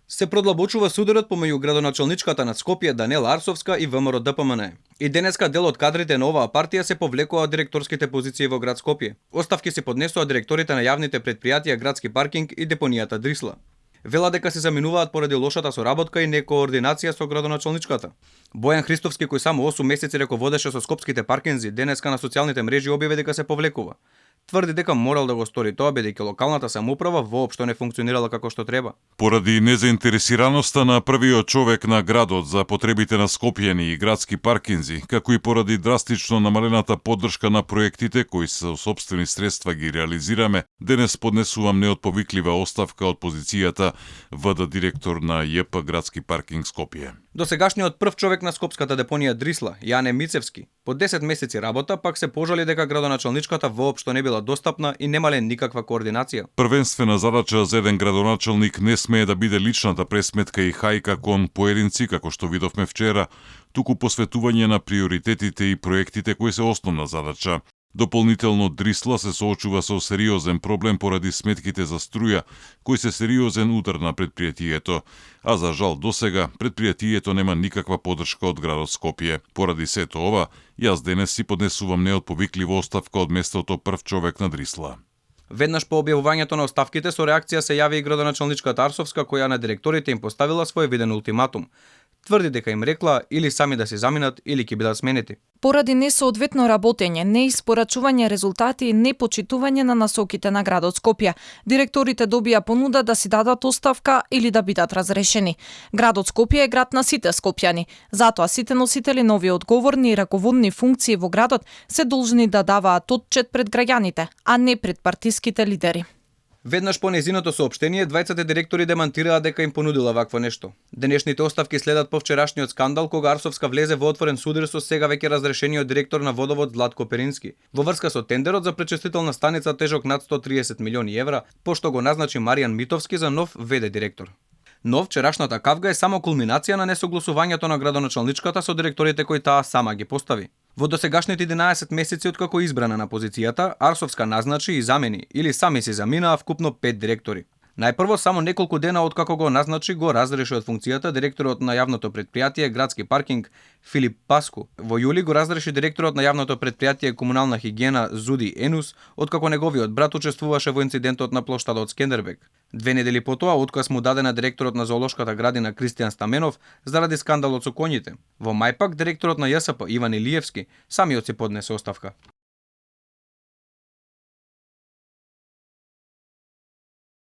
Се продлабочува сударот помеѓу градоначалничката на Скопје Данела Арсовска и ВМРО ДПМН. И денеска дел од кадрите на оваа партија се повлекува од директорските позиции во град Скопје. Оставки се поднесуваат директорите на јавните предпријатија Градски паркинг и депонијата Дрисла. Вела дека се заминуваат поради лошата соработка и некоординација со градоначалничката. Бојан Христовски, кој само 8 месеци раководеше со скопските паркинзи, денеска на социјалните мрежи објави дека се повлекува. Тврди дека морал да го стори тоа бидејќи локалната самоуправа воопшто не функционирала како што треба. Поради незаинтересираноста на првиот човек на градот за потребите на скопјани и градски паркинзи, како и поради драстично намалената поддршка на проектите кои со сопствени средства ги реализираме, денес поднесувам неотповиклива оставка од позицијата ВД директор на ЈП Градски паркинг Скопје. Досегашниот прв човек на скопската депонија Дрисла, Јане Мицевски, по 10 месеци работа пак се пожали дека градоначалничката воопшто не била достапна и немале никаква координација. Првенствена задача за еден градоначалник не смее да биде личната пресметка и хајка кон поединци, како што видовме вчера, туку посветување на приоритетите и проектите кои се основна задача. Дополнително Дрисла се соочува со сериозен проблем поради сметките за струја, кои се сериозен удар на предпријатието, а за жал досега предпријатието нема никаква поддршка од градот Скопје. Поради сето ова, јас денес си поднесувам неотповиклива оставка од местото прв човек на Дрисла. Веднаш по објавувањето на оставките со реакција се јави и градоначалничката Арсовска, која на директорите им поставила своевиден ултиматум. Тврди дека им рекла или сами да се заминат или ќе бидат сменети. Поради несоодветно работење, неиспорачување резултати и непочитување на насоките на градот Скопје, директорите добија понуда да си дадат оставка или да бидат разрешени. Градот Скопје е град на сите скопјани, затоа сите носители на овие одговорни и раководни функции во градот се должни да даваат отчет пред граѓаните, а не пред партиските лидери. Веднаш по незиното соопштение, двајцата директори демантираа дека им понудила вакво нешто. Денешните оставки следат по вчерашниот скандал кога Арсовска влезе во отворен судир со сега веќе разрешениот директор на Водовод Златко Перински, во врска со тендерот за пречистителна станица тежок над 130 милиони евра, пошто го назначи Маријан Митовски за нов ВД директор. Но вчерашната кавга е само кулминација на несогласувањето на градоначалничката со директорите кои таа сама ги постави. Во досегашните 11 месеци откако избрана на позицијата, Арсовска назначи и замени или сами се заминаа вкупно 5 директори. Најпрво, само неколку дена откако го назначи, го разреши од функцијата директорот на јавното предпријатие Градски паркинг Филип Паску. Во јули го разреши директорот на јавното предпријатие Комунална хигиена Зуди Енус, откако неговиот брат учествуваше во инцидентот на плоштадот Скендербег. 2 недели потоа отказ му даде на директорот на зоолошката градина Кристијан Стаменов заради скандалот со коњите. Во мај пак директорот на ЈСП Иван Илиевски самиот си поднесе оставка.